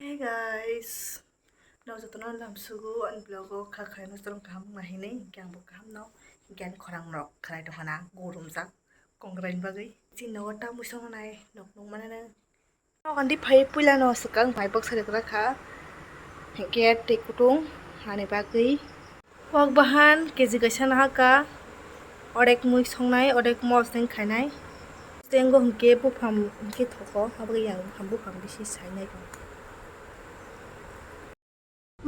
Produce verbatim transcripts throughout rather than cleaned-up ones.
Hey guys, no jotono lamsugo ani vlog o kha khaino chwrwng kaham wngna hinwi, hinkhe angbo kaham no, hinkhe ani khorang rok khlai tongkha na gorumjak kongrai ni bagwi. Chini nogo ta mui songnai nok nukmano. Nogo di phai puila no swkang mai bwksa rwgra kha, hinkhe tei kutung hani bagwi. Wak bahan kg kaisa nahaka, odek mui songnai, odek mosdeng khainai. Mosdengo hinkhe buphang hinkhe thogo, aboni yang buphang buphang bisi sainai.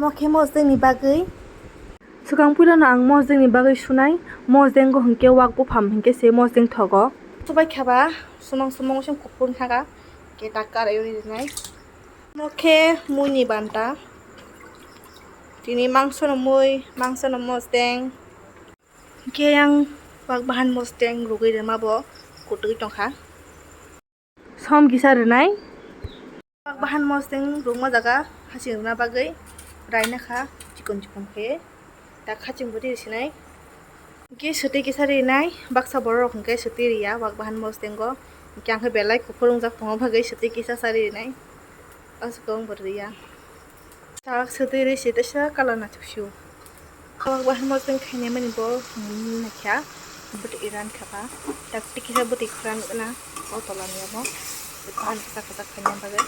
Mo khe mosdengni bagwi. Swkang puilano ang mosdengni bagwi sunai, mosdengo hinkhe wak buphang hinkhe se mosdeng thogo. Subai khaba, sumang sumang uaising kuphur wngkha, khe ta karai rinai. Mo khe muini banta. Tini mangsono mui, mangsono mosdeng. Hinkhe yang wak bahan mosdeng rwgwi rwma bo kutugwi tongkha. Som kisa rwnai. Wak bahan mosdeng rwma jaga haching rwna bagwi raina kha chikon chikon khe. Ta khaching bo ri sinai. Hinkhe swtwi kisa rinai, baksa borok rok hinkhe swtwi riya wak bahan mosdengo. Hinkhe ang khe belai kuphur wngjak tongma bagwi swtwi kisa sa rinai. Aswk wng bo riya. Sak swtwi ri si teisa colour naithok sio. Wak bahan mosdeng khainai mani bo, hmm, naikha. Bwtwi ran kha ba. Tak tiki khe bwtwi khwran gana. O tola ni abo. Bahan kwchak kwchak khaina bagwi.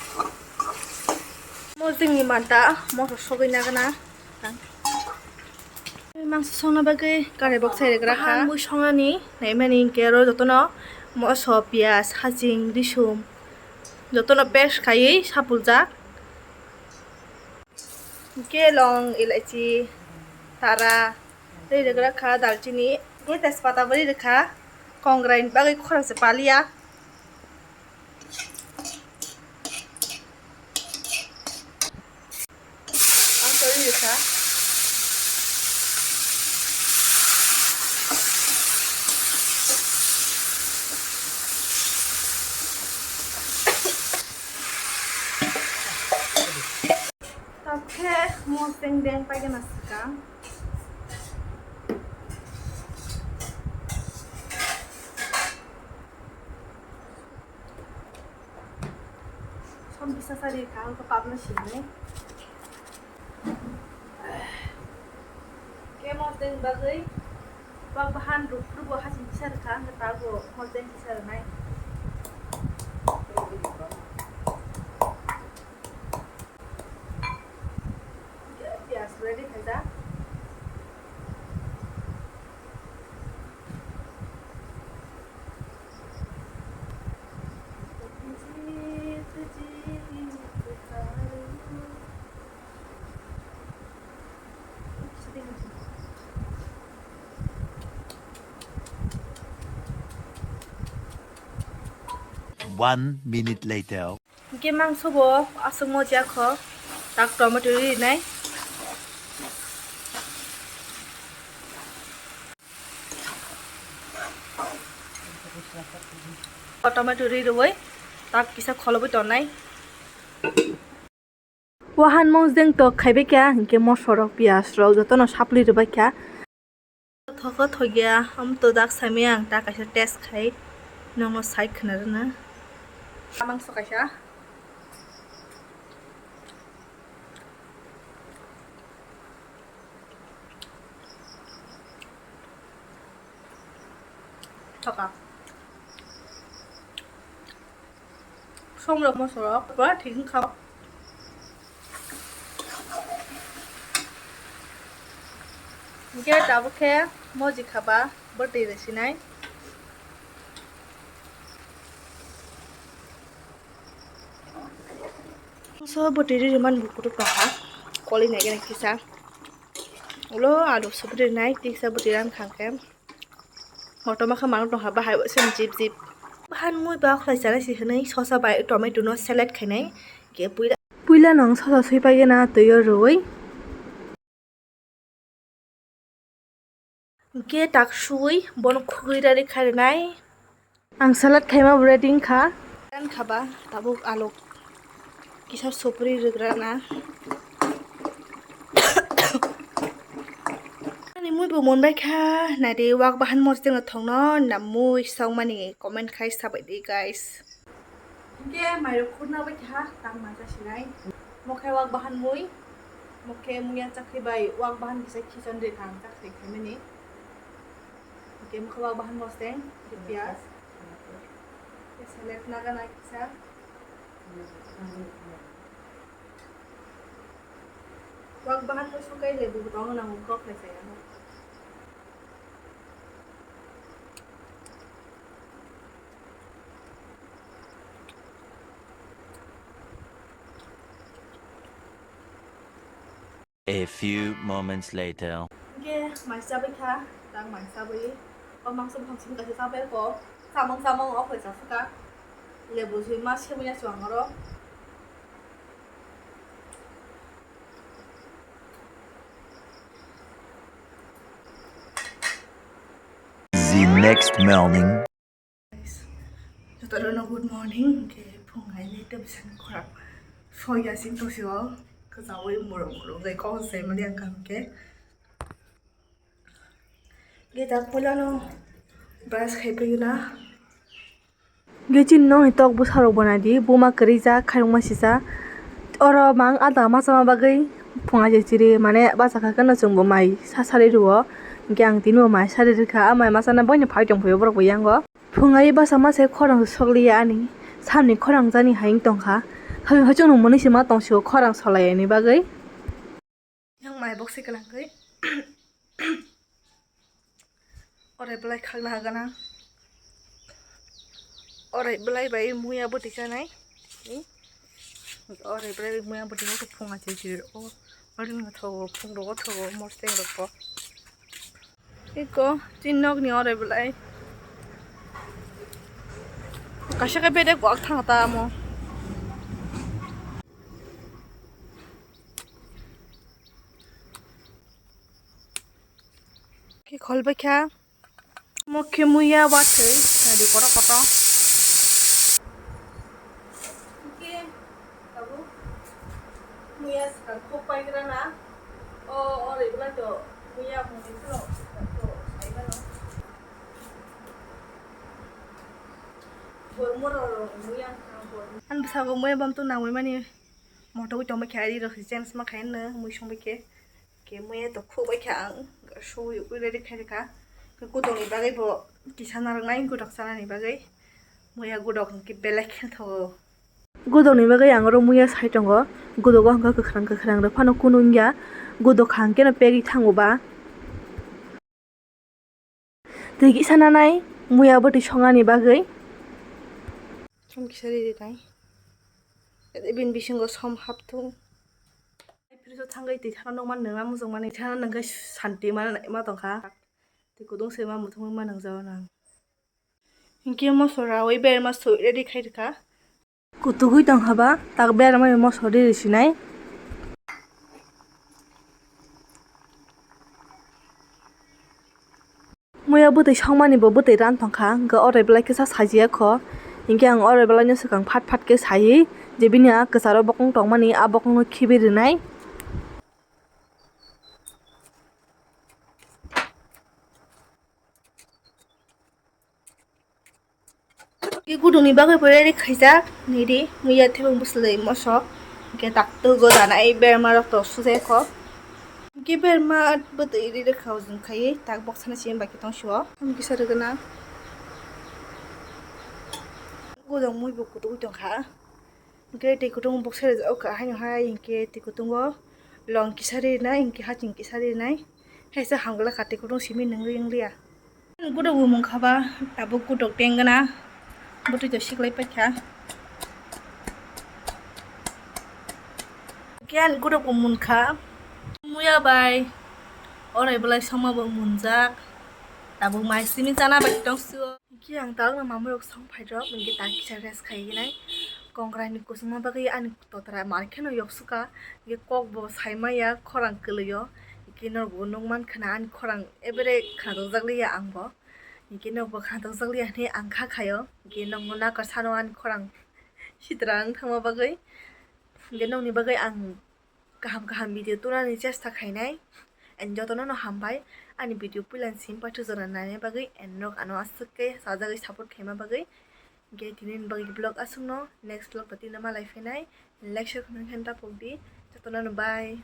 Mosdeng ni manta, moso sogwi na gana. Mangso songna bagwi karai bok sai rwgra kha. Bahan mui songnani naimani hinkhe oro jotono moso, piyaj, haching, risum jotono paste khaiwi sapuljak. Hinkhe long, elaichi, tara tei rwgra kha, dalchini, hinkhe tejpata bo ri rwkha, kongrai ni bagwi khorang se paliya. Ang twi rwkha. Tokhe mosdeng deng paigana swkang. Som bisa sari kha, ang khe papno sini. Khe mosdeng bagwi bak bahan rukphru bo haching kisa rwkha, ang khe tabuk mosdeng kisa rwnai. Piyaj ready khaijak. One minute later. Hinkhe mangso bo aswk moja kho, tak tomato rinai. O tomato ri rwui tak kisa kholobwi tongnai. Wahan mosdeng tok khaibai kha, hinkhe mosorok, piyaj rok jotono sapli rwbai kha. Thokgo thokya, omo to dak saimaya ang ta kaisa test khai nokno sai khna rwna. Mangso kaisa. Thoka. Songrok mosorok pura thik wngkha. Hinkhe tabuk khe moji khaba bwtwi rwsinai. So bwtwi ri rwmani bo kutuk tongkha. Koli nai gana kisa. Ulo alu subri rinai, tiksa bwtwi ran khang khe. Kotorma khe manuk tongkha, bahai se jip jip. Bahan mui ba khlai chana si hwnwi sosa bai tomato no salad khainai. Khe puila, puila no ang sosa sui pai gana twi o rwui. Hinkhe tak suwi bono khugwi rari kharinai. Ang salad khaima bo ready wngkha. Ran khaba tabuk alok kisa sopri rwgrana. Ani mui bo monbai kha, naidi wak bahan mosdeng no thongno na mui songmani comment khai sabai di guys. Hinkhe mairok khurna bai kha tang manja sinai. Mokhe wak bahan mui, mokhe muya chakri bai wak bahan kisa khichon de thang chakri khaimani. Oke, mokhe wak bahan mosteng, piyaj, salad naga na kisa. Wak bahan mui sukai lebu tong na mui kok lai saya. A few moments later. Hingke mai chabai kha, tang mai chabai. O mangsa buphang simi kaisa chabai ko. Samung samung o khoi chasaka. Lebu sui ma simi ya chuang oro. The next morning. Jotono good morning, hingke phung hai ni tebsani khorang soya sing tosi o, kwchangwi murung murung gai kok sai mani ang kaham khe. Hingke dak puilano brush khai phaio na. Hingke chini nokni tok bwsarok bo naidi, buma kwrwi jak, khairokma sijak. Oro mang ada ma chama bagwi phung hai chiri, mane bachakha kheno chwngbo mai sa salai rwo. Hingke ang tinibo mai salai rwkha, a mai ma chana boino phai tongphio borok bo yango. Phung ai basa masa khorang sokliya ani, samni khorang jani hai wng tongkha. Haino hai chwngno mwnwi se ma tongsio khorang solai ani bagwi. Yang mai bok se kwlangkhe. Ore belai khakna hagana. Ore belai bai muya bwtwi chanai. Ore belai bai muya bwtwi no phunga chiri chiri o. Ore no thogo phung rogo thogo mosteng rok bo. Eko, tin nok ni ore belai. Kaisa khe bedek bo ak thang ta amo. Ki khol bai kha. Mo khe muya wathwi, nadi kotor kotor. Hingke tabuk muya swkang khuk paigra na. O, o rwgwlai to muya mungwi phano to sai mano. Bor moro rok muya wngkha bor. Ani bwskango muya bam to nangwi mani moto wi tongbai khe ari rok se change ma khaino mui songbai khe. Khe muya to khuk bai kha ang, suwi ui ready khai rwkha. Khe gudokni bagwi bo kisa narwknai, gudok chanani bagwi. Muya gudok hwnkhe belai khe thogo. Gudokni bagwi ang oro muya sai tongo. Gudogo hwnkhe kwkhwrang kwkhwrang rok phano kunu wngya. Gudok kha hwnkhe no pegwi thango ba. Twi kisa nanai muya bwtwi songani bagwi. Som kisa riri nai. Bini bisingo som hapthung. Fridge o thangwi twi thana nukmani nangna muchungmani thana nangkhe santi ma, ma tongkha. Twi kudung se ma muthungwi ma nangjago nang. Hinkhe moso rawi berma soi ready khai rwkha. Kutugwi tongkha ba, tak berma moso riri sinai. Muya bwtwi songmani bo bwtwi ran tongkha, hwnkhe oro belai kisa sajiya kho. Hinkhe ang oro belai no swkang phat phat khe saui, je bini a kwcharo bokong tongmani, a bokong no khibi rwnai. Gudungni bagwi bo ready khaijak, nini muya thebung bwswlwi moso, hwnkhe tak twgo danai berma rok to sujai kho. Hwnkhe berma bwtwi ri rwkha ujung khaiwi tak boksani simi bai khe tong sio. Hwnkhe sa rwgwna gudung mui bo kutugwi tongkha. Hwnkhe twi kutung boksa rijak kha haino hai, hwnkhe twi kutungo long kisa rinai, hwnkhe haching kisa rinai. Haisa hamgwlak kha twi kutung simi nungwi wngliya. Gudok bo mungkha ba tabuk gudok tengna bwtwi to siklai paikha. Hwnkhe ani gudok bo munkha muya bai orai belai songma bo munjak. Tabuk mai simi chana bai tong sio. Hwnkhe ang tabukno mamui rok song phairok, hwnkhe ta kisa rest khai nai. Kongrai ni kusuma bagwi ani totra mar kheno yok suka, hwnkhe kok bo sai maya khorang kwlwi o. Hwnkhe norok bo nukman khna ani khorang ebere khna tokjak liya ang bo. Hwnkhe norok bo khna tokjak liya hinwi ang kha khaio. Hwnkhe norok bo nakar sano ani khorang sitra wng thangma bagwi. Hwnkhe nokni bagwi ang kaham kaham video tunani chesta khainai. And jotono no hambai ani video puila ni simi paithak jora naina bagwi, and norok ano aswk khe sajagwi support khaima bagwi. Hwnkhe tini ni bagwi vlog aswkno, next vlog to tini ma lai phainai. Like share khwna khe ta pok di. Jotono no bye.